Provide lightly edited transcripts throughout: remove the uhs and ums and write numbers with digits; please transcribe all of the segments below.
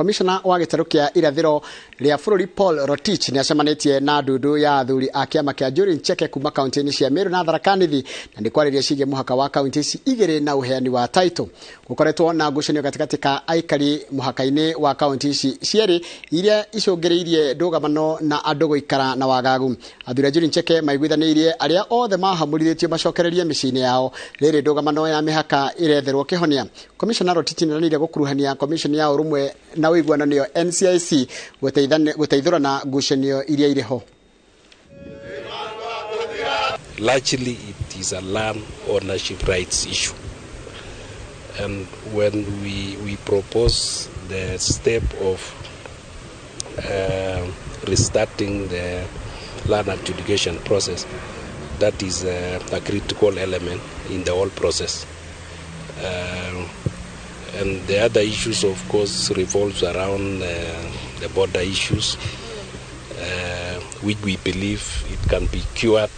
Komishona wa gĩtarũ kĩa irathĩro rĩa bũrũri Paul Rotich nĩ acemanĩtie na ndundu ya athuri a kĩama kĩa Njuri Ncheke kuma kaunti-inĩ cia Meru na Tharaka Nithi na nĩ kwarĩria ciĩgiĩ mũhaka wa kaunti ici igĩrĩ na ũheani wa title. Gũkoretwo na ngucanio gatagatĩ ka aikari mũhaka-inĩ wa kaunti ici cierĩ iria icũngĩrĩirie ndũgamano na andũ gũikara na wagagu. Athuri a Njuri Ncheke maiguithanĩirie arĩa othe mahamũrithĩtio macokererie mĩciĩ-inĩ yao rĩrĩ ndũgamano ya mĩhaka ĩretherwo kĩhonia. Komishona Rotich nĩeranĩire gũkuruhania komishoni ya ũrũmwe na ũiguano nĩyo NCIC gũteithũrana ngucanio iria irĩ ho. Largely it is a land ownership rights issue. And when we propose the step of restarting the land adjudication process, that is a critical element in the whole process. And the other issues, of course, revolves around the border issues, which we believe it can be cured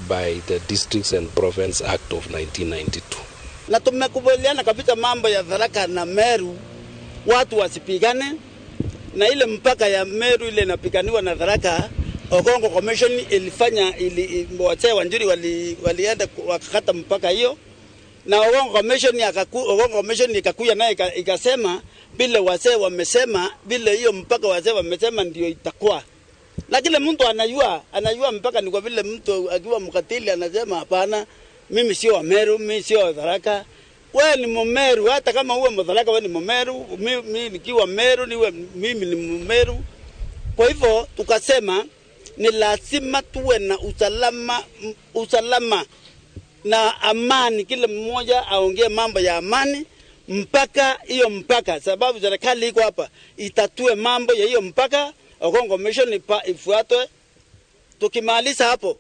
by the Districts and Province Act of 1992. Na tumekubaliana kabisa mambo ya Tharaka na Meru, watu wasipigane, na ile mpaka ya Meru ile inapiganiwa na Tharaka, Okongo Commission ilifanya ili wazee wa Njuri walienda wakakata mpaka hiyo, na Okongo Commission ikakuja naye ikasema vile wazee wamesema, vile hiyo mpaka wazee wamesema ndio itakuwa. Na kila mtu anajua mpaka ni kwa vile mtu akiwa mkatili anasema hapana, mimi sio wa Meru, mimi sio wa Tharaka. Wewe ni Mmeru, hata kama uwe Mtharaka wewe ni Mmeru, mimi nikiwa Meru niwe mimi ni Mmeru. Kwa hivyo tukasema ni lazima tuwe na usalama na amani, kila mmoja aongee mambo ya amani mpaka hiyo mpaka, sababu serikali iko hapa itatue mambo ya hiyo mpaka, Okongo Commission ifuatwe. Tukimaliza hapo